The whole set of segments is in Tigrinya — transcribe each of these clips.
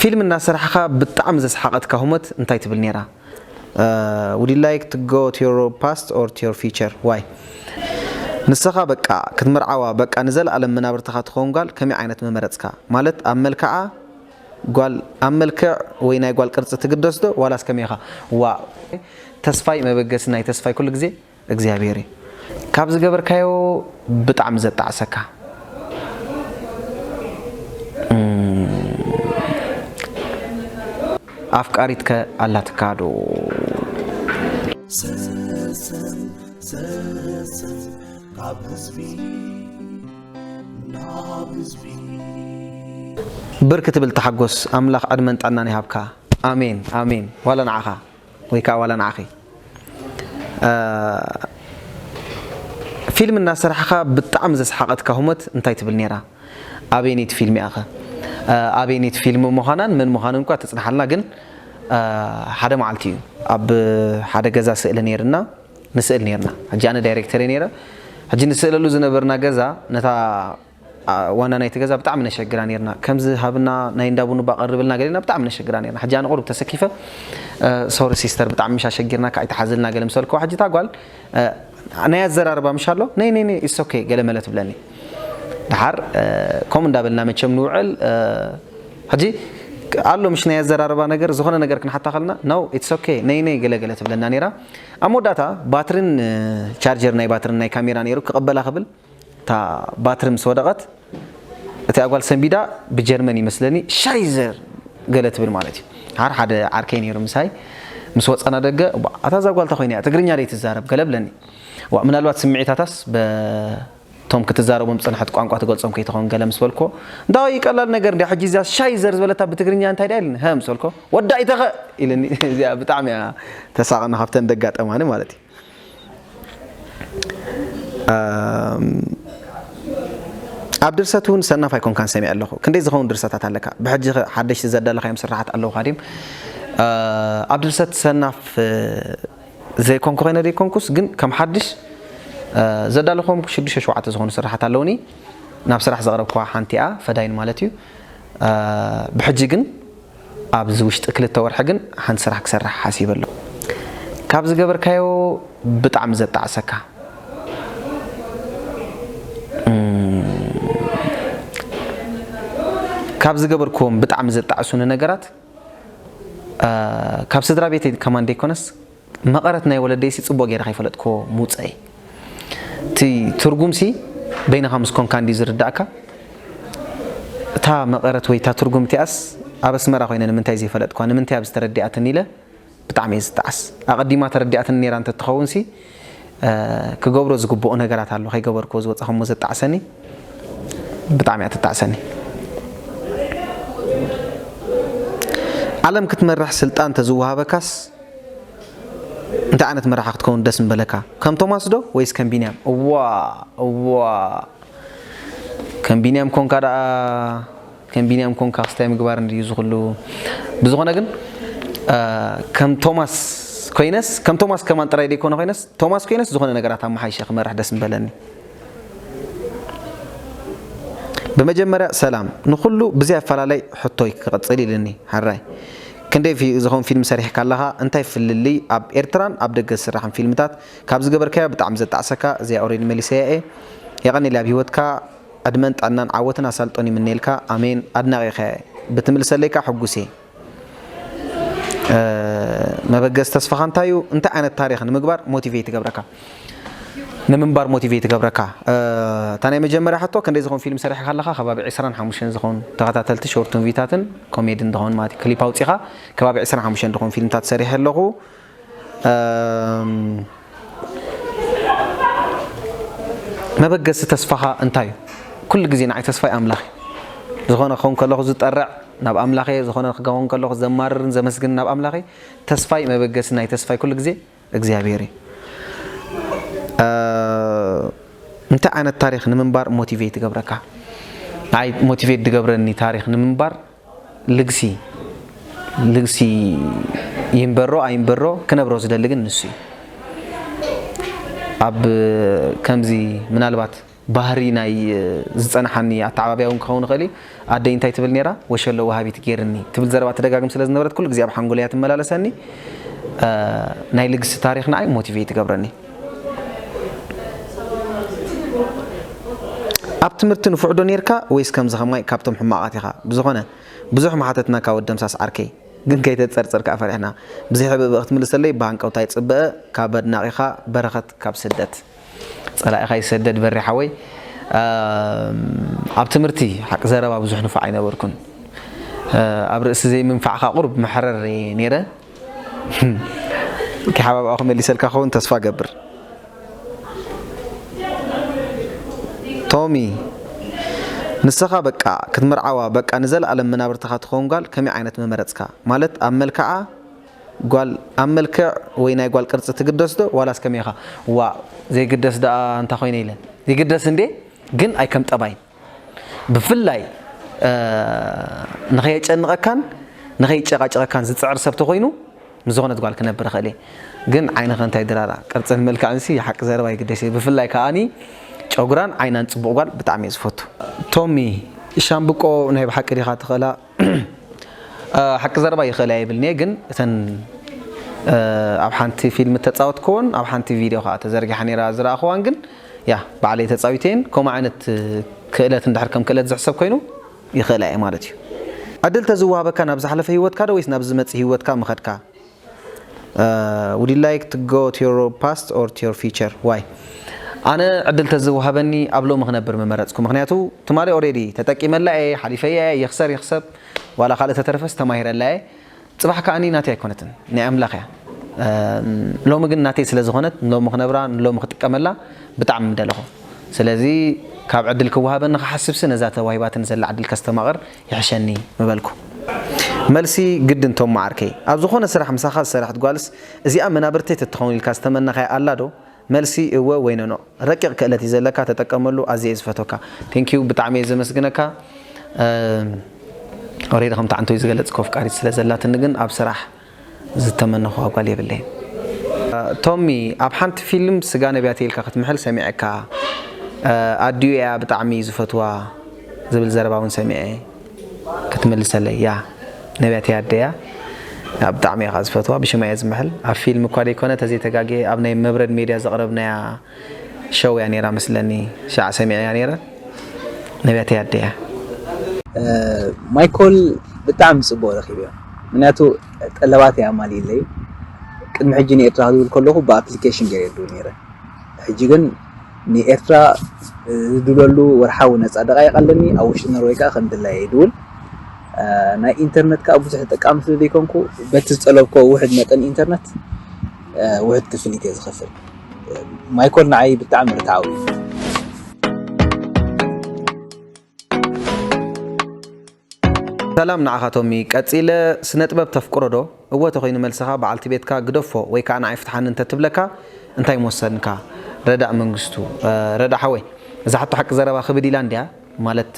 ፊልም እናሰራሕኻ ብጣዕሚ ዘስሓቐትካ ሁመት እንታይ ትብል ነይራ? Would you like to go to your past or to your future? Why? ንስኻ በቃ ክትምርዓዋ በቃ ንዘለኣለም መናብርትኻ ትኸውን ጓል ከመይ ዓይነት ምመረጽካ? ማለት ኣብ መልክዓ ጓል ኣብ መልክዕ ወይ ናይ ጓል ቅርጺ ትግደስ ዶ ዋላስ ከመይ ኢኻ? ዋ ተስፋይ መበገሲ ናይ ተስፋይ ኩሉ ግዜ እግዚኣብሔር እዩ። ካብ ዝገበርካዮ ብጣዕሚ ዘጣዕሰካ። ኣፍቃሪትከ ኣላትካ ዶ? ሰሰን ሰሰን ካብ ህዝቢ ናብ ህዝቢ። ብር ክትብል ተሓጎስ ኣምላኽ ዕድመን ጥዕናን ይሃብካ። ኣሜን ኣሜን። ዋላ ንዓኻ ወይ ከዓ ዋላ ንዓኺ። ፊልም እናሰራሕኻ ብጣዕሚ ዘስሓቐትካ ሁመት እንታይ ትብል ነይራ? ኣበየነይቲ ፊልም እያ ኸ? ኣበየነይቲ ፊልም ምዃናን መን ምዃኑን እኳ ትጽንሓልና፣ ግን ሓደ መዓልቲ እዩ ኣብ ሓደ ገዛ ስእሊ ነይርና ንስእል ነይርና። ሕጂ ኣነ ዳይሬክተር እየ ነይረ። ሕጂ ንስእለሉ ዝነበርና ገዛ ነታ ዋና ናይቲ ገዛ ብጣዕሚ ነሸግራ ነርና። ከምዚ ሃብና ናይ እንዳ ቡኑ ባቐርብልና ገሌና ብጣዕሚ ነሸግራ ነርና። ሕጂ ኣነ ቁሩብ ተሰኪፈ ሶሪ ሲስተር ብጣዕሚ ምሽ ኣሸጊርናካ ኣይትሓዝልና ገለ ምስ በልክዋ ሕጂ እታ ጓል ናይ ኣዘራርባ ምሽ ኣሎ ነይ ነይ ነይ it's okay ገለ መለ ትብለኒ። ደሓር ከምኡ እንዳበልና መቸም ንውዕል። ሕጂ ኣሎ ምሽ ናይ ኣዘራርባ ነገር ዝኾነ ነገር ክንሓታ ከልና no it's okay ነይ ነይ ገለ ገለ ትብለና ነይራ። ኣብ መወዳእታ ባትርን ቻርጀር ናይ ባትርን ናይ ካሜራ ነይሩ ክቕበላ ክብል እታ ባትሪ ምስ ወደቐት እቲኣ ጓል ሰንቢዳ ብጀርመን ይመስለኒ ሻይዘር ገለ ትብል ማለት እዩ። ሓር ሓደ ዓርከይ ነይሩ ምሳይ ምስ ወፀና ደገ እባ፣ ኣታ እዛ ጓል ተኮይና እያ ትግርኛ ደይ ትዛረብ ገለ ብለኒ። ዋ ምናልባት ስምዒታታስ በቶም ክትዛረቦም ዝፀንሐት ቋንቋ ትገልፆም ከይትኸውን ገለ ምስ በልኮ እንታይ ቀላል ነገር እንዲ ሕጂ እዚኣ ሻይዘር ዝበለታ ብትግርኛ እንታይ ዳ ኢልኒ ሀ ምስ በልኮ ወዳ ይተኸ ኢልኒ። እዚኣ ብጣዕሚ እያ ተሳቕና ካብተን ደጋጠማኒ ማለት እዩ። ኣብ ድርሰት እውን ሰናፍ ኣይኮንካን ሰሚዐ ኣለኹ። ክንደይ ዝኸውን ድርሰታት ኣለካ? ብሕጂ ኸ ሓደሽቲ ዘዳለኻዮም ስራሓት ኣለውኻ ድዮም? ኣብ ድርሰት ሰናፍ ዘይኮንኩ ኮይነ ዘይኮንኩስ ግን ከም ሓድሽ ዘዳለኹዎም ሽዱሽተ ሸውዓተ ዝኾኑ ስራሓት ኣለውኒ። ናብ ስራሕ ዘቕረብኩዋ ሓንቲ እያ ፈዳይን ማለት እዩ። ብሕጂ ግን ኣብዚ ውሽጢ ክልተ ወርሒ ግን ሓንቲ ስራሕ ክሰርሕ ሓሲበ ኣለኹ። ካብ ዝገበርካዮ ብጣዕሚ ዘጣዕሰካ? ካብ ዝገበርክዎም ብጣዕሚ ዘጣዕሱኒ ነገራት ካብ ስድራ ቤተይ ከማን ደይኮነስ መቐረት ናይ ወለደይሲ ጽቡቕ ገይረ ከይፈለጥክዎ ምውጸእ እዩ። እቲ ትርጉምሲ በይንኻ ምስ ኮንካ እንድዩ ዝርዳእካ። እታ መቐረት ወይ እታ ትርጉም እቲኣስ ኣብ ኣስመራ ኮይነ ንምንታይ ዘይፈለጥክዋ ንምንታይ ኣብዚ ተረዲኣትኒ ኢለ ብጣዕሚ እየ ዝጠዓስ። ኣቐዲማ ተረዲኣትኒ ነይራ እንተትኸውንሲ ክገብሮ ዝግብኦ ነገራት ኣሎ ከይገበርክዎ ዝወፃኹሞ ዘጣዕሰኒ ብጣዕሚ እያ ትጣዕሰኒ። ዓለም ክትመርሕ ስልጣን ተዝወሃበካስ እንታይ ዓይነት መራሒ ክትከውን ደስ ምበለካ? ከም ቶማስ ዶ ወይስ ከም ቢንያም? እዋ እዋ ከም ቢንያም ኮንካ ደኣ ከም ቢንያም ኮንካ ክስታይ ምግባር እንድዩ ዝኽሉ። ብዝኾነ ግን ከም ቶማስ ኮይነስ ከም ቶማስ ከማን ጥራይ ደይኮነ ኮይነስ ቶማስ ኮይነስ ዝኾነ ነገራት ኣመሓይሸ ክመርሕ ደስ ምበለኒ። ብመጀመርያ ሰላም ንኹሉ ብዘይ ኣፈላለይ ሕቶይ ክቕጽል ኢልኒ ሓራይ ክንደይ ፊ- ዝኾን ፊልም ሰሪሕካ ኣለኻ እንታይ ፍልልይ ኣብ ኤርትራን ኣብ ደገ ዝስራሕን ፊልምታት ካብ ዝገበርካዮ ብጣዕሚ ዘጣዕሰካ እዚኣ ኦሬዲ መሊሰያ እየ የቐኒል ኣብ ሂወትካ ዕድመን ጥዕናን ዓወትን ኣሳልጦን ይምነየልካ ኣሜን ኣድናቒኻ እየ ብትምልሰለይካ ሕጉስ እየ መበገሲ ተስፋኻ እንታይ እዩ እንታይ ዓይነት ታሪኽ ንምግባር ሞቲቬት ይገብረካ ንምንባር ሞቲቬት ይገብረካ እታ ናይ መጀመርያ ሕቶ ክንደይ ዝኾን ፊልም ሰሪሕካ ኣለኻ ከባቢ ዕስራን ሓሙሽተን ዝኾን ተኸታተልቲ ሾርት ሙቪታትን ኮሜድን ዝኾን ማለት ክሊፕ ኣውፂኻ ከባቢ ዕስራን ሓሙሽተን ዝኾን ፊልምታት ሰሪሐ ኣለኹ መበገሲ ተስፋኻ እንታይ እዩ ኩሉ ግዜ ንዓይ ተስፋይ ኣምላኽ እዩ ዝኾነ ክኸውን ከለኹ ዝጠርዕ ናብ ኣምላኽ እየ ዝኾነ ክኸውን ከለኹ ዘማርርን ዘመስግንን ናብ ኣምላኽ እዩ ተስፋይ መበገሲ ናይ ተስፋይ ኩሉ ግዜ እግዚኣብሔር እዩ እንታይ ዓይነት ታሪኽ ንምንባር ሞቲቬት ይገብረካ ንዓይ ሞቲቬት ዝገብረኒ ታሪኽ ንምንባር ልግሲ ልግሲ ይንበሮ ኣይንበሮ ክነብሮ ዝደሊ ግን ንሱ እዩ ኣብ ከምዚ ምናልባት ባህሪ ናይ ዝጸንሓኒ ኣተዓባብያ እውን ክኸውን ይኽእል እዩ። ኣደይ እንታይ ትብል ነይራ? "ወሸሎ ወሃቢት ገይርኒ" ትብል ዘረባ ትደጋግም ስለ ዝነበረት ኩሉ ግዜ ኣብ ሓንጎለይ እያ ትመላለሰኒ። ናይ ልግሲ ታሪኽ ንዓይ ሞቲቬት ትገብረኒ። ኣብ ትምህርቲ ንፉዕ ዶ ነይርካ ወይስ ከምዚ ከማይ ካብቶም ሕማቓት ኢኻ? ብዝኾነ ብዙሕ ምሓተትናካ ወዲ ደምሳስ ዓርከይ፣ ግን ከይተጸርጽር ከኣ ፈሪሕና። ብዘይ ሕብእብእ ክትምልሰለይ ብሃንቀውታ ይጽበ። ካብ ኣድናቒኻ በረኸት ካብ ስደት። ጸላኢኻ ይሰደድ በሪ ሓወይ። ኣብ ትምህርቲ ሓቂ ዘረባ ብዙሕ ንፉዕ ኣይነበርኩን። ኣብ ርእሲ ዘይምንፋዕካ ቁሩብ መሕረር እየ ነይረ። ክሓባብኣ ክመሊሰልካ ክኸውን ተስፋ ገብር። ቶሚ፣ ንስኻ በቃ ክትምርዓዋ፣ በቃ ንዘለኣለም መናብርትኻ ትኸውን ጓል ከመይ ዓይነት ምመረጽካ? ማለት ኣብ መልክዓ ጓል፣ ኣብ መልክዕ ወይ ናይ ጓል ቅርጺ ትግደስ ዶ ዋላስ ከመይ ኢኻ? ዋ፣ ዘይግደስ ደኣ እንታ ኮይነ ኢለ። ይግደስ እንዴ፣ ግን ኣይከም ጠባይ። ብፍላይ ንኸየጨንቐካን ንኸይጨቃጨቐካን ዝጽዕር ሰብ ተኾይኑ፣ ምስ ዝኾነት ጓል ክነብር እኽእል እየ። ግን ዓይንኸ እንታይ ድራራ? ቅርጽን መልክዕንሲ ሓቂ ዘረባ ይግደስ እየ። ብፍላይ ከኣኒ ጨጉራን ዓይናን ጽቡቕ ጓል ብጣዕሚ እየ ዝፈቱ። ቶሚ፣ ሻምብቆ ናይ ብሓቂ ዲኻ ትኽእላ? ሓቂ ዘረባ ይኽእላ የብልኒ እየ፣ ግን እተን ኣብ ሓንቲ ፊልም እተጻወትክወን ኣብ ሓንቲ ቪድዮ ከኣ ተዘርጊሓ ነይራ ዝረኣኽዋን፣ ግን ያ ባዕለይ ተጻዊተየን። ከምኡ ዓይነት ክእለት እንድሕር ከም ክእለት ዝሕሰብ ኮይኑ ይኽእላ እየ ማለት እዩ። ዕድል ተዝወሃበካ ናብ ዝሓለፈ ህይወትካ ዶ ወይስ ናብ ዝመጽእ ህይወትካ ምኸድካ? Would you like to go to your past or to your future? Why? ኣነ ዕድል ተዝወሃበኒ ኣብ ሎሚ ክነብር ምመረጽኩ። ምኽንያቱ ትማሊ ኦሬዲ ተጠቂመላ እየ፣ ሓሊፈያ እየ፣ ይኽሰር ይኽሰብ፣ ዋላ ካልእ ተተረፈስ ተማሂረላ እየ። ጽባሕ ከኣኒ ናተይ ኣይኮነትን፣ ናይ ኣምላኽ እያ። ሎሚ ግን ናተይ ስለ ዝኾነት ንሎሚ ክነብራ ንሎሚ ክጥቀመላ ብጣዕሚ ምደለኹ። ስለዚ ካብ ዕድል ክወሃበኒ ክሓስብሲ ነዛ ተዋሂባትኒ ዘላ ዕድል ከስተማቕር ይሕሸኒ ምበልኩ። መልሲ ግድን ቶም መዓርከይ። ኣብ ዝኾነ ስራሕ ምሳኻ ዝሰርሐት ጓልስ እዚኣ መናብርተይ ተትኸውን ኢልካ ዝተመነኻያ ኣላ ዶ? መልሲ እወ ወይ ኖኖ። ረቂቕ ክእለት እዩ ዘለካ፣ ተጠቀመሉ፣ ኣዝየ እየ ዝፈትወካ። Thank you፣ ብጣዕሚ እየ ዘመስግነካ። ኦሬዲ ከምቲ ዓንቶይ ዝገለጽ ኮፍቃሪት ስለ ዘላትኒ ግን ኣብ ስራሕ ዝተመነኹዋ ጓል የብለይን። ቶሚ፣ ኣብ ሓንቲ ፊልም ስጋ ነቢያት ኢልካ ክትምሕል ሰሚዐካ። ኣዲኡ እያ ብጣዕሚ ዝፈትዋ ዝብል ዘረባ እውን ሰሚዐ። ክትምልሰለይ እያ። ነቢያት እያ ኣደያ። ብጣዕሚ እየ ከዓ ዝፈትዋ፣ ብሽማ እየ ዝምሕል። ኣብ ፊልም እኳ ዘይኮነ፣ ተዘይተጋግየ ኣብ ናይ መብረድ ሜድያ ዘቕረብናያ ሸው እያ ነይራ መስለኒ። ሻዕ ሰሚዐያ ነይረ። ነቢያት እያ ኣደያ። ማይኮል ብጣዕሚ ጽቡቕ ረኺበዮ። ምክንያቱ ጠለባት እየ ኣማሊእለይ። ቅድሚ ሕጂ ንኤርትራ ክድውል ከለኹ ብኣፕሊኬሽን ገይረ ድውል ነይረ። ሕጂ ግን ንኤርትራ ዝድውለሉ ወርሓዊ ነጻ ደቓይቕ ኣለኒ። ኣብ ውሽጢ ኖርወይ ከኣ ከም ድላየ ይድውል። ናይ ኢንተርነት ከኣ ብዙሕ ተጠቃሚ ስለ ዘይኮንኩ በቲ ዝጠለብኮ ውሕድ መጠን ኢንተርነት ውሕድ ክፍሊት እየ ዝኸፍል። ማይኮል ንዓይ ብጣዕሚ ርትዓዊ እዩ። ሰላም ንዓኻ ቶሚ። ቀጺለ ስነ ጥበብ ተፍቅሮ ዶ? እወ ተኾይኑ መልስኻ በዓልቲ ቤትካ ግደፎ ወይ ከኣ ንዓይ ፍትሓኒ እንተትብለካ እንታይ ምወሰንካ? ረዳእ መንግስቱ። ረዳ ሓወይ፣ እዛ ሕቶ ሓቂ ዘረባ ክብድ ኢላ እንድያ። ማለት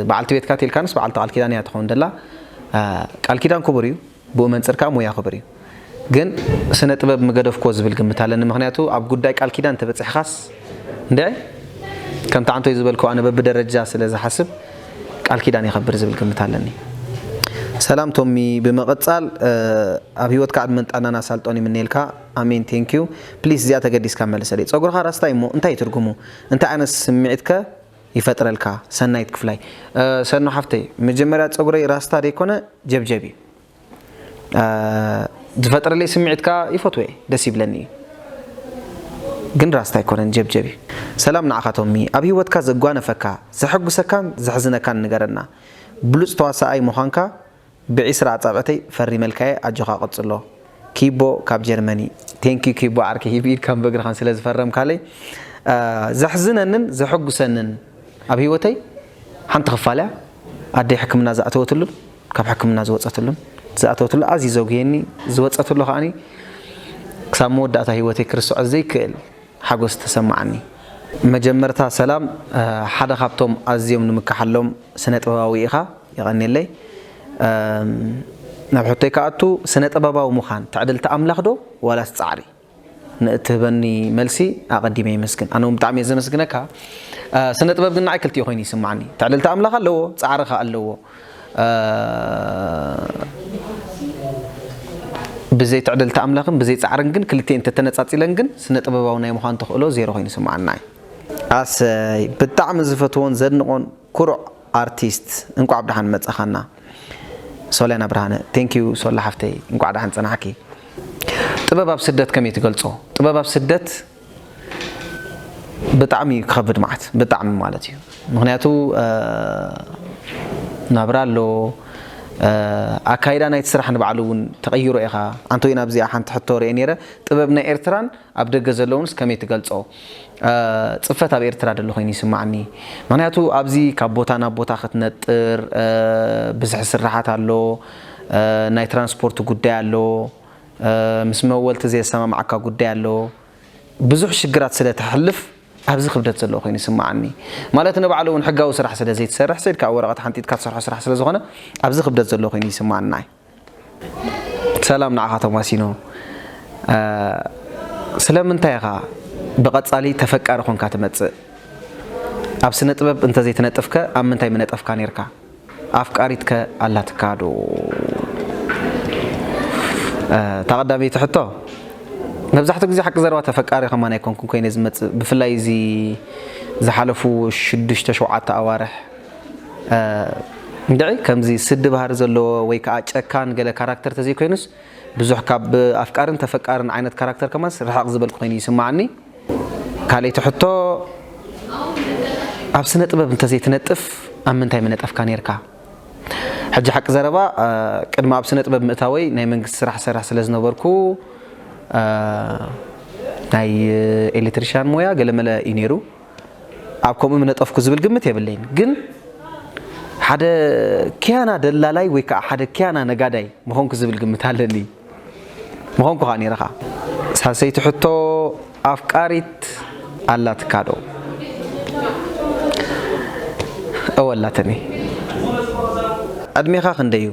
በዓልቲ ቤትካ ተልካንስ በዓልቲ ቃል ኪዳን እያ ትኸውን ደላ። ቃል ኪዳን ክቡር እዩ። ብኡ መንጽር ከኣ ሞያ ክብር እዩ። ግን ስነ ጥበብ ምገደፍኮ ዝብል ግምት ኣለኒ። ምኽንያቱ ኣብ ጉዳይ ቃል ኪዳን ተበጺሕኻስ እንድዒ ከምቲ ዓንቶይ ዝበልኮ ኣነ በብደረጃ ስለ ዝሓስብ ቃል ኪዳን የኸብር ዝብል ግምት ኣለኒ። ሰላም ቶሚ፣ ብምቕጻል ኣብ ህይወትካ ዕድመን ጥዕናን ኣሳልጦን ይምነየልካ። ኣሜን፣ thank you። ፕሊስ እዚኣ ተገዲስካ መልሰለይ። ጸጉርኻ ራስታ እሞ እንታይ ትርጉሙ? እንታይ ዓይነት ስምዒትከ ይፈጥረልካ? ሰናይት ክፍላይ። ሰኑ ሓፍተይ፣ መጀመርያ ጸጉረይ ራስታ ደይኮነ ጀብጀብ እዩ። ዝፈጥረለይ ስምዒት ከኣ ይፈትዎ እየ፣ ደስ ይብለኒ እዩ። ግን ራስታ ኣይኮነን፣ ጀብጀብ እዩ። ሰላም ንዓኻ ቶሚ፣ ኣብ ህይወትካ ዘጓነፈካ፣ ዘሐጉሰካን ዘሕዝነካን ንገረና። ብሉጽ ተዋሳኣይ ምዃንካ ብዒስራ ኣጻብዕተይ ፈሪመልካየ፣ ኣጆኻ ቀጽሎ። ኪቦ ካብ ጀርመኒ። Thank you ኪቦ ዓርከይ፣ ብኢድካን ብእግርኻን ስለ ዝፈረምካለይ። ዘሕዝነንን ዘሐጉሰንን ኣብ ህይወተይ ሓንቲ ክፋል እያ። ኣደይ ሕክምና ዝኣተወትሉን ካብ ሕክምና ዝወጸትሉን ዝኣተወትሉ ኣዝዩ ዘጉህየኒ፣ ዝወጸትሉ ከኣኒ ክሳብ መወዳእታ ህይወተይ ክርስዖ ዘይክእል ሓጎስ ተሰማዓኒ። መጀመርታ ሰላም፣ ሓደ ካብቶም ኣዝዮም ንምከሓሎም ስነ ጥበባዊ ኢኻ፣ የቐንየለይ። ናብ ሕቶይ ክኣቱ፣ ስነ ጥበባዊ ምዃን ትዕድልቲ ኣምላኽ ዶ ዋላስ ጻዕሪ? ንእትህበኒ መልሲ ኣቐዲመ ይመስግን። ኣነ እውን ብጣዕሚ እየ ዘመስግነካ። እ፣ ስነ ጥበብ ግን ንዓይ ክልቲኡ ኮይኑ ይስማዓኒ። ትዕልልቲ ኣምላኽ ኣለዎ፣ ጻዕሪ ኸኣ ኣለዎ። እ፣ ብዘይ ትዕልልቲ ኣምላኽን ብዘይ ጻዕርን ግን ክልቲኤን እንተተነጻጺለን ግን ስነ ጥበባዊ ናይ ምዃን ተኽእሎ ዜሮ ኮይኑ ይስማዓኒ ንዓይ። ኣሰይ፣ ብጣዕሚ ዝፈትዎን ዘድንቖን ኩሩዕ ኣርቲስት፣ እንቋዕ ብደሓን መጻኻና። ሶልያና ብርሃነ፣ thank you ሶላ ሓፍተይ፣ እንቋዕ ደሓን ጸናሕኪ። ጥበብ ኣብ ስደት ከመይ ትገልጾ? ጥበብ ኣብ ስደት ብጣዕሚ እዩ ክኸብድ መዓት፣ ብጣዕሚ ማለት እዩ። ምኽንያቱ፣ እ፣ ናብራ ኣሎ፣ እ፣ ኣካይዳ ናይቲ ስራሕ ንባዕሉ እውን ተቐይሮ ኢኻ። ኣንቶይ ናብዚኣ ሓንቲ ሕቶ ርእየ ነይረ። ጥበብ ናይ ኤርትራን ኣብ ደገ ዘለውንስ ከመይ ትገልጾ? እ፣ ጽፈት ኣብ ኤርትራ ደሎ ኮይኑ ይስማዓኒ። ምኽንያቱ ኣብዚ ካብ ቦታ ናብ ቦታ ክትነጥር፣ እ፣ ብዝሒ ስራሓት ኣሎ፣ እ፣ ናይ ትራንስፖርት ጉዳይ ኣሎ፣ እ፣ ምስ መወልቲ ዘየሰማምዓካ ጉዳይ ኣሎ። ብዙሕ ሽግራት ስለ ተሕልፍ ኣብዚ ክብደት ዘለዎ ኮይኑ ይስማዓኒ። ማለት ንባዕሉ እውን ሕጋዊ ስራሕ ስለ ዘይትሰርሕ፣ ሰይድካ ወረቐት ሓንጢጥካ ትሰርሖ ስራሕ ስለ ዝኾነ ኣብዚ ክብደት ዘለዎ ኮይኑ ይስማዓኒ። ሰላም ንዓኻ ቶማሲኖ። እ፣ ስለምንታይ ኢኻ ብቐጻሊ ተፈቃሪ ኮንካ ትመጽእ? ኣብ ስነ ጥበብ እንተዘይትነጥፍከ ኣብ ምንታይ ምነጠፍካ ነይርካ? ኣፍቃሪትከ ኣላትካ ዶ? እ፣ እታ ቀዳመይቲ ሕቶ፣ መብዛሕትኡ ግዜ ሓቂ ዘረባ ተፈቃሪ ከማን ኣይኮንኩን ኮይነ ዝመጽእ፣ ብፍላይ እዚ ዝሓለፉ ሽዱሽተ ሸውዓተ ኣዋርሕ፣ እ፣ እንድዒ ከምዚ ስዲ ባህሪ ዘለዎ ወይ ከዓ ጨካን ገለ ካራክተር ተዘይኮይኑስ፣ ብዙሕ ካብ ኣፍቃርን ተፈቃርን ዓይነት ካራክተር ከማንስ ርሕቕ ዝበልኩ ኮይኑ ይስማዓኒ። ካልኣይቲ ሕቶ፣ ኣብ ስነ ጥበብ እንተዘይትነጥፍ ኣብ ምንታይ ምነጠፍካ ነይርካ? ሕጂ ሓቂ ዘረባ፣ እ፣ ቅድሚ ኣብ ስነ ጥበብ ምእታወይ ናይ መንግስቲ ስራሕ ሰርሕ ስለ ዝነበርኩ፣ እ፣ ናይ ኤሌክትሪሻን ሞያ ገለመለ እዩ ነይሩ። ኣብ ከምኡ ምነጠፍኩ ዝብል ግምት የብለይን። ግን ሓደ ኪያና ደላላይ ወይ ከዓ ሓደ ኪያና ነጋዳይ ምኾንኩ ዝብል ግምት ኣለኒ። ምኾንኩ ኸኣ ነይረ ኸኣ። ሳልሰይቲ ሕቶ፣ ኣፍቃሪት ኣላትካ ዶ? እወ ኣላትኒ። ዕድሜኻ ክንደይ እዩ?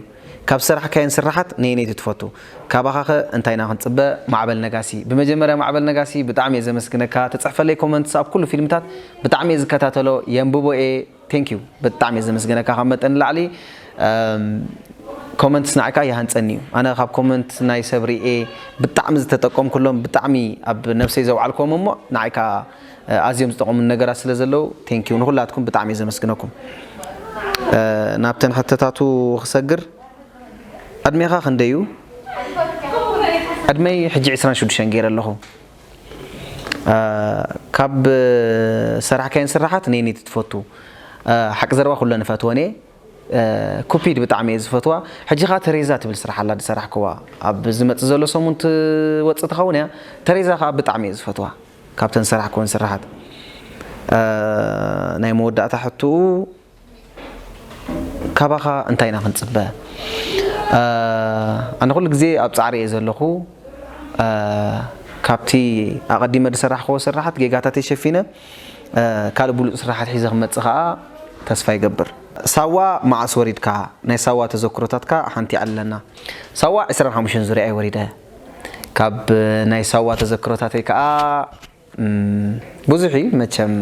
ካብ ዝሰራሕካየን ስራሓት ነየነይቲ ትፈቱ? ካባኻኸ እንታይ ኢና ክንጽበ? ማዕበል ነጋሲ። ብመጀመርያ ማዕበል ነጋሲ ብጣዕሚ እየ ዘመስግነካ። ትጽሕፈለይ ኮመንትስ ኣብ ኩሉ ፊልምታት ብጣዕሚ እየ ዝከታተሎ፣ የንብቦ እየ። Thank you። ብጣዕሚ እየ ዘመስግነካ ካብ መጠን ንላዕሊ። እም፣ ኮመንትስ ንዓይካ ይሃንጸኒ እዩ። ኣነ ካብ ኮመንት ናይ ሰብ ርኤ ብጣዕሚ ዝተጠቀምኩሎም፣ ብጣዕሚ ኣብ ነብሰይ ዘውዓልክዎም እሞ ንዓይካ፣ እ፣ ኣዝዮም ዝጠቕሙኒ ነገራት ስለ ዘለዉ፣ thank you። ንኹላትኩም ብጣዕሚ እየ ዘመስግነኩም። እ፣ ናብተን ሕቶታቱ ክሰግር፣ ዕድሜኻ ክንደይ እዩ? ዕድመይ ሕጂ ዕስራን ሽዱሽተን ገይረ ኣለኹ። እ፣ ካብ ሰራሕካየን ስራሓት ነየነይቲ ትፈቱ? እ፣ ሓቂ ዘረባ ኩለን እፈትወን እየ። እ፣ ኩፒድ ብጣዕሚ እየ ዝፈትዋ። ሕጂ ኸኣ ተሬዛ ትብል ስራሕ ኣላ ዝሰራሕክዋ። ኣብ ዝመጽእ ዘሎ ሰሙን ትወጽእ ትኸውን እያ። ተሬዛ ኸኣ ብጣዕሚ እየ ዝፈትዋ። ካብተን ዝሰራሕክወን ስራሓት። እ፣ ናይ መወዳእታ ሕትኡ ካባኻ እንታይ ኢና ክንጽበ? እ፣ ኣነ ኩሉ ግዜ ኣብ ጻዕሪ እየ ዘለኹ። እ፣ ካብቲ ኣቐዲመ ዝሰራሕክዎ ስራሓት ጌጋታተይ ሸፊነ፣ እ፣ ካልእ ብሉጽ ስራሓት ሒዘ ክመጽእ ከኣ ተስፋ ይገብር። ሳዋ መዓስ ወሪድካ? ናይ ሳዋ ተዘክሮታትካ ሓንቲ ኣለና። ሳዋ ዕስራን ሓሙሽተን ዙርያ እየ ወሪደ። ካብ ናይ ሳዋ ተዘክሮታተይ ከኣ እም፣ ብዙሕ እዩ መቸም፣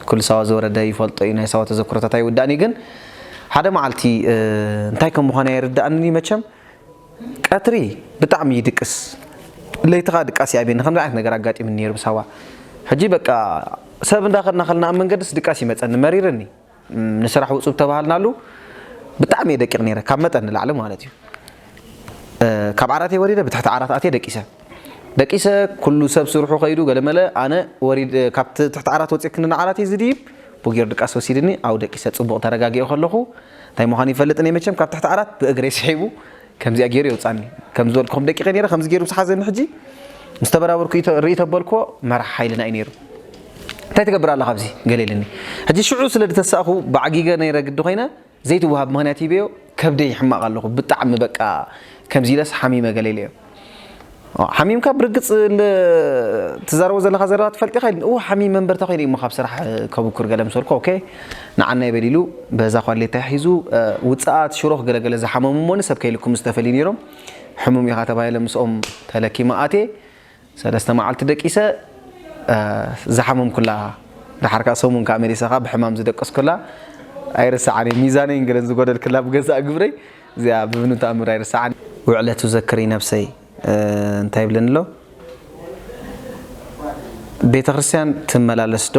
ኩሉ ሳዋ ዝወረደ ይፈልጦ እዩ፣ ናይ ሳዋ ተዘክሮታት ኣይውዳእን እዩ። ግን ሓደ መዓልቲ፣ እ፣ እንታይ ከም ምዃነ ኣይርዳእንን እዩ መቸም። ቀትሪ ብጣዕሚ ይድቅስ፣ ለይቲ ኸኣ ድቃስ ይኣብየኒ። ከምዚ ዓይነት ነገር ኣጋጢምኒ ነይሩ ብሳዋ። ሕጂ በቃ ሰብ እንዳኸድና ከለና ኣብ መንገድስ ድቃስ ይመጸኒ፣ መሪርኒ። እም፣ ንስራሕ ውጹ ተባሃልናሉ ብጣዕሚ እየ ደቂቕ ነይረ፣ ካብ መጠን ንላዕሊ ማለት እዩ። እ፣ ካብ ዓራተይ ወሪደ ብትሕቲ ዓራት ኣትየ ደቂሰ። ደቂሰ፣ ኩሉ ሰብ ስርሑ ከይዱ ገለመለ፣ ኣነ ወሪድ-፣ ካብቲ ትሕቲ ዓራት ወጺኤ ክንዲ ንዓራተይ ዝድይብ፣ ቡጌር ድቃስ ወሲድኒ፣ ኣብኡ ደቂሰ። ጽቡቕ ተረጋጊኤ ከለኹ፣ እንታይ ምዃኑ ይፈልጥን እየ መቸም፣ ካብ ትሕቲ ዓራት ብእግረይ ስሒቡ፣ ከምዚኣ ገይሩ የውጻኒ። ከም ዝበልኩኹም ደቂቐ ነይረ፣ ከምዚ ገይሩ ምስ ሓዘኒ ሕጂ፣ ምስ ተበራበርኩ ይተ-፣ ርኢ ተበልኩዎ፣ መራሕ ሓይልና እዩ ነይሩ። "እንታይ ትገብር ኣለኻ ኣብዚ?" ገለ ኢሉኒ። ሕጂ ሽዑ ስለ ዝተሳእኹ፣ ብዓጊገ ነይረ ግዲ ኮይነ፣ ዘይትወሃብ ምኽንያት ሂበዮ፣ ከብደይ ይሕመቕ ኣለኹ። ብጣዕሚ በቃ ከምዚ ኢለስ ሓሚመ ገለ ኢለዮ። "ኦ፣ ሓሚምካ ብርግጽ እንደ ትዛረቦ ዘለኻ ዘረባ ትፈልጥ ኢኻ?" ኢሉኒ። "እወ፣ ሓሚመ እምበር እንታይ ኮይነ እሞ ካብ ስራሕ ከብኩር?" ገለ ምስ በልኩ፣ ኦኬ፣ ንዓናይ በል ኢሉ በዛ ኳሌታይ ሒዙ፣ እ፣ ውጽኣት ሽሮኽ ገለ ገለ ዝሓመሙ እሞኒ ሰብ ከይልኩም ዝተፈልዩ ነይሮም። ሕሙም ኢኻ ተባሂለ ምስኦም ተለኪመ ኣትየ። ሰለስተ መዓልቲ ደቂሰ ዝሓመምኩላ፣ ደሓር ከዓ ሰሙን ከዓ መሊሰ ከዓ ብሕማም ዝደቀስኩላ ኣይርስዓን። ሚዛነይን ገለን ዝጎደልክላ ብገዛእ ግብረይ እዚኣ ብብኑ ተኣምር ኣይርስዓን። ውዕለቱ ዘክሪ ነብሰይ እንታይ ይብለኒ ኣሎ? ቤተ ክርስቲያን ትመላለስ ዶ?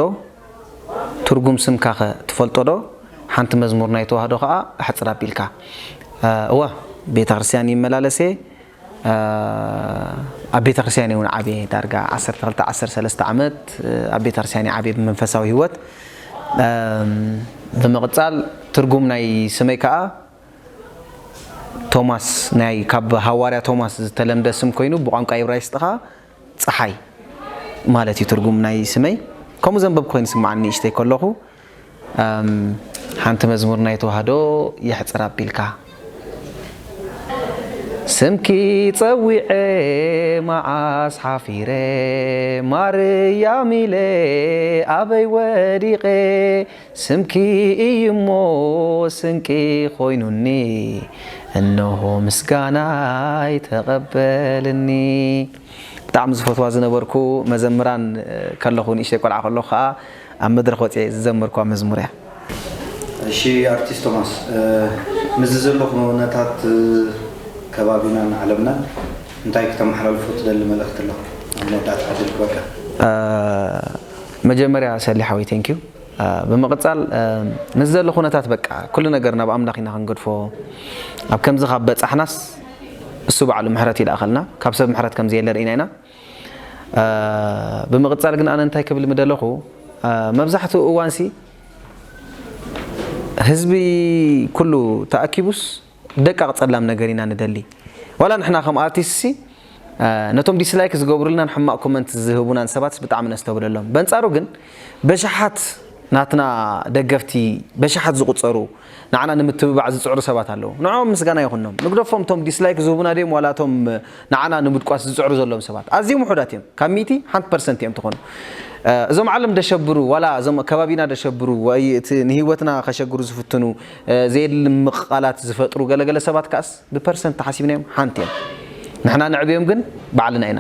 ትርጉም ስምካኸ ትፈልጦ ዶ? ሓንቲ መዝሙር ናይ ተዋህዶ ከዓ ኣሕፅር ኣቢልካ። እወ፣ ቤተ ክርስቲያን ይመላለስ እየ። ኣብ ቤተ ክርስቲያን እውን ዓብየ፣ ዳርጋ ዓሰርተ ክልተ ዓሰርተ ሰለስተ ዓመት ኣብ ቤተ ክርስቲያን ዓብየ ብመንፈሳዊ ህይወት። ብምቕፃል ትርጉም ናይ ስመይ ከዓ ቶማስ፣ ናይ ካብ ሃዋርያ ቶማስ ዝተለምደ ስም ኮይኑ ብቋንቋ ኢብራይስጥ ከዓ ፀሓይ ማለት እዩ ትርጉም ናይ ስመይ። ከምኡ ዘንበብ ኮይኑ ስምዓኒ ንእሽተይ ከለኹ። ሓንቲ መዝሙር ናይ ተዋህዶ የሕፅር ኣቢልካ። ስምኪ ፀዊዐ መዓስ ሓፊረ፣ ማርያም ኢለ ኣበይ ወዲቐ፣ ስምኪ እዩሞ ስንቂ ኮይኑኒ፣ እነሆ ምስጋናይ ተቐበልኒ። ብጣዕሚ ዝፈትዋ ዝነበርኩ መዘምራን ከለኹ፣ ንእሽተይ ቆልዓ ከለኹ ከዓ ኣብ መድረኽ ወፅየ ዝዘመርኩዋ መዝሙር እያ። እሺ ኣርቲስት ቶማስ፣ ምስዚ ዘሎ ኩነታት ከባቢናን ዓለምናን እንታይ ክተመሓላልፎ ትደሊ መልእኽቲ ኣሎ? ኣብ መወዳእታ ዕድል ክበካ። መጀመርያ ሰሊ ሓወይ፣ thank you። ብምቕፃል ምስዚ ዘሎ ኩነታት በቃ ኩሉ ነገር ናብ ኣምላኽ ኢና ክንገድፎ። ኣብ ከምዚ ካብ በፃሕናስ እሱ ባዕሉ ምሕረት ይልኣኸልና፣ ካብ ሰብ ምሕረት ከምዘየለ ርኢና ኢና። ብምቕፃል ግን ኣነ እንታይ ክብል ምደለኹ፣ መብዛሕትኡ እዋንሲ ህዝቢ ኩሉ ተኣኪቡስ ደቃቕ ፀላም ነገር ኢና ንደሊ። ዋላ ንሕና ከም ኣርቲስት ሲ ነቶም ዲስላይክ ዝገብሩልናን ሕማቕ ኮመንት ዝህቡናን ሰባትስ ብጣዕሚ ነስተብለሎም። በንፃሩ ግን በሽሓት ናትና ደገፍቲ፣ በሽሓት ዝቑፀሩ ንዓና ንምትብባዕ ዝፅዕሩ ሰባት ኣለዉ። ንዕኦም ምስጋና ይኹኖም። ንግደፎም እቶም ዲስላይክ ዝህቡና ድዮም ዋላ እቶም ንዓና ንምድቋስ ዝፅዕሩ ዘለዎም ሰባት? ኣዝዮም ውሑዳት እዮም። ካብ ሚእቲ ሓንቲ ፐርሰንት እዮም ትኾኑ። እዞም ዓለም ደሸብሩ ዋላ እዞም ከባቢና ደሸብሩ ወይ እቲ ንህይወትና ከሸግሩ ዝፍትኑ ዘየድሊ ምቕቓላት ዝፈጥሩ ገለገለ ሰባት ከኣስ ብፐርሰንት ተሓሲብናዮም ሓንቲ እዮም። ንሕና ንዕብዮም ግን ባዕልና ኢና።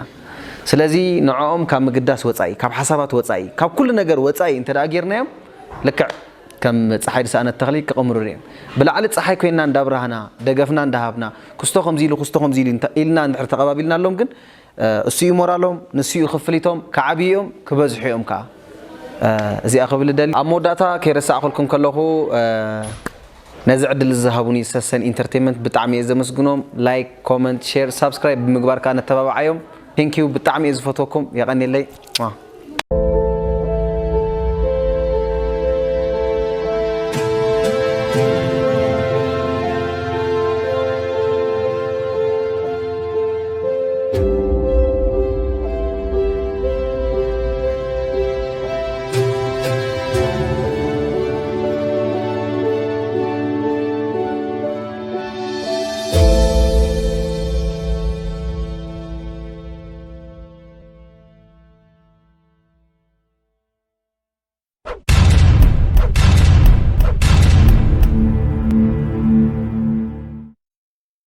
ስለዚ ንዕኦም ካብ ምግዳስ ወፃኢ፣ ካብ ሓሳባት ወፃኢ፣ ካብ ኩሉ ነገር ወፃኢ እንተ ደኣ ጌርናዮም ልክዕ ከም ፀሓይ ዝሰኣነት ተኽሊ ክቕምሩ እዮም። ብላዕሊ ፀሓይ ኮይንና እንዳብራህና፣ ደገፍና እንዳሃብና፣ ክስቶ ከምዚ ኢሉ፣ ክስቶ ከምዚ ኢሉ እንተ- ኢልና እንድሕር ተቐባቢልናሎም ግን እሱ እዩ ሞራሎም፣ ንሱ እዩ ክፍሊቶም፣ ክዓብዩ እዮም፣ ክበዝሑ እዮም ከዓ። እዚኣ ክብል ደሊ። ኣብ መወዳእታ ከይረሳዕኩልኩም ከለኹ ነዚ ዕድል ዝሃቡኒ ሰሰን ኢንተርቴንመንት ብጣዕሚ እየ ዘመስግኖም። ላይክ፣ ኮመንት፣ ሼር፣ ሳብስክራይብ ብምግባር ከዓ ነተባብዓዮም። ቴንኪዩ፣ ብጣዕሚ እየ ዝፈትወኩም። የቐንየለይ።